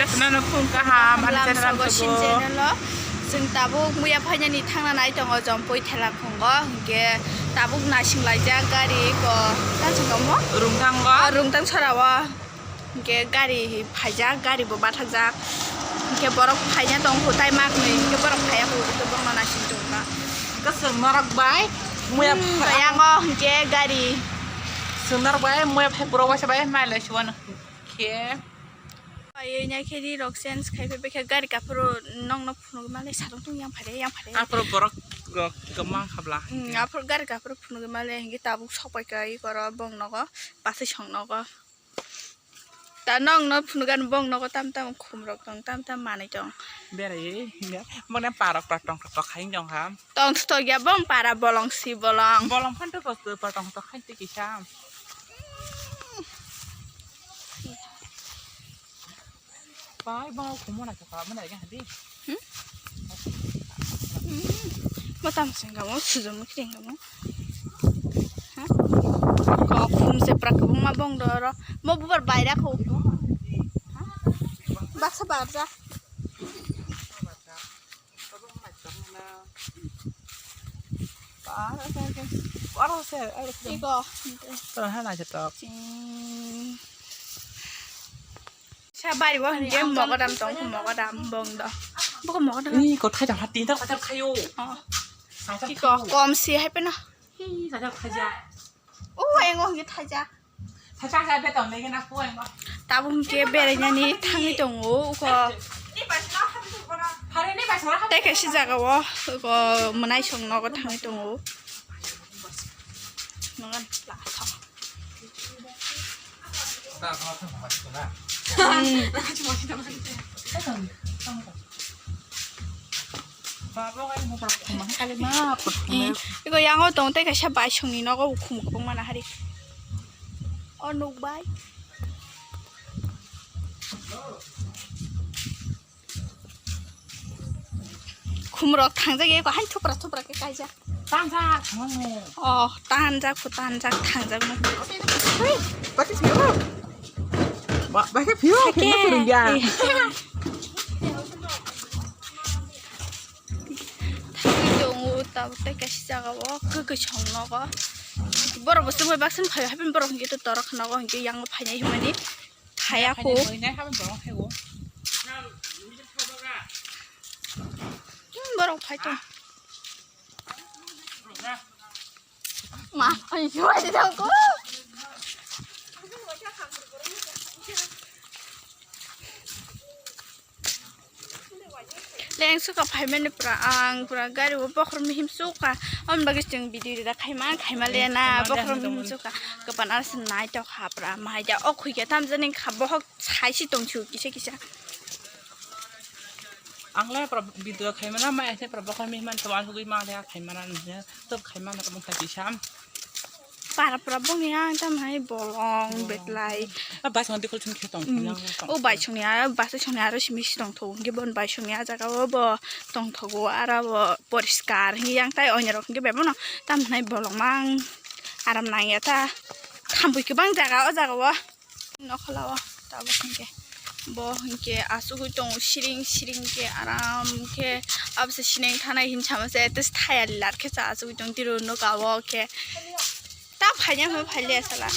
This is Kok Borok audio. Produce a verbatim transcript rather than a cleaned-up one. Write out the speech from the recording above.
Nano phung kaham, ani Lam channel sogo sin tubo. Channel o. Chwng tabuk muya phainani thangna nai tongo Jompui thela phungo, hinkhe tabuk naising laijak gari ko. Tang sing tongo? Rungthango. O, Rungthang sora o. Hinkhe gari phaijak, gari bo bathajak. Hinkhe borok phaina tong hutai mak nwi, hinkhe borok phaiya khu, hinkhe borokno naising tongkha. Hinkhe chwng norok bai muya Hmm, pha- yango hinkhe gari. Chwng norok bai muya phai borok waisa bai mai lai suwano. Khe. Ai, nai khe ri rok change khai phai khe gari kaphuru nokno phunuk male sarong tung yang phare, yang phare. Aphuru borok rok gomang khabla. Hmm, aphuru gari kaphuru phunuk male hinkhe tabuk sok pai kai koro bong nogo, pasai song nogo. Ta nokno phunuk ani bong nogo tam tam khum rok tong, tam tam manwi tong. Berai hinkhe mone parok rok tong tok khai tong kha. Tong tok ya bong para bolong si bolong. Bolong phan to bos to tong tok khai twi kisa. Bai, bang, kumo na kapa, mana lagi hadi? Hmm? Hmm. Mo tam sing kamu, sujum kring kamu. Ha? Ko kum se prak bung ma bong doro. Mo bubar baira ko. Ha? Baksa barja. Iko. Sa bari bo hingke mogodam tong, mogodam bong do. Boko mogodam. Ni ko thaja hati ta kacha khayo. Oh. Kacha Iko khayo. Kom si hai pena. Hi, kacha khaja. Oh, engo hingke thaja. Thaja khaja be tong lege na ko engo. Tabuk hingke berainani thangwi tongo uko. Tei kaisa jaga o uko mwnai song nogo thangwi tongo. Nogo. Iko yango tong tei kaisa baisongni nogo ukhum kwbangma nahari. O nukbai. Khumrok thangjak eko hai thupra thupra khe kaijak. Tanjak thangmani. Oh, tanjak pho tanjak thangjak no. Bakhe phiro. Ba-, bakhe phiro, Sake. Khe phiro ya. Thangwi tongo tabuk tei kaisa jaga o kwkwi song nogo. Borok bo chwngbai baksa phai hai borok hwnkhe to torok nogo hwnkhe yang phainai hwnmani. Thaya ko. Hmm, borok phai tong. Ma, ai, jual dia ko. Leng suka phaimani pura ang pura gari o bokhorok mihim suka. Om bagwi chwng video rida khaima khaima le na bokhorok mihim suka. Kapan ar se nai tok ha pura mai ja ok khuike tam jani kha bohok. Sai si tong chu kisa kisa. Ang le pra video khaimana mai ase pra bokhorok mihman to asugwi ma le khaimana ne to khaimana to bung kisa. Para pra bung ya tam hai bolong betlai. A bai song dikol chung khe tong. O bai song ya bai song ya aro simi si tong tho ngi bon bai song ya jaga o bo tong tho go ara bo poriskar hi yang tai onya rok ngi bebono tam hai bolong mang aram nang ya ta thambui khe bang jaga o jaga o. Nokhola o tabuk hinkhe bo hinkhe asugwi tongo siring siring khe aram khe abose sineng thanai hin sama se tes thaya lar khe cha asugwi tong tiro noka o khe ta phaina hwnba phailiya sala.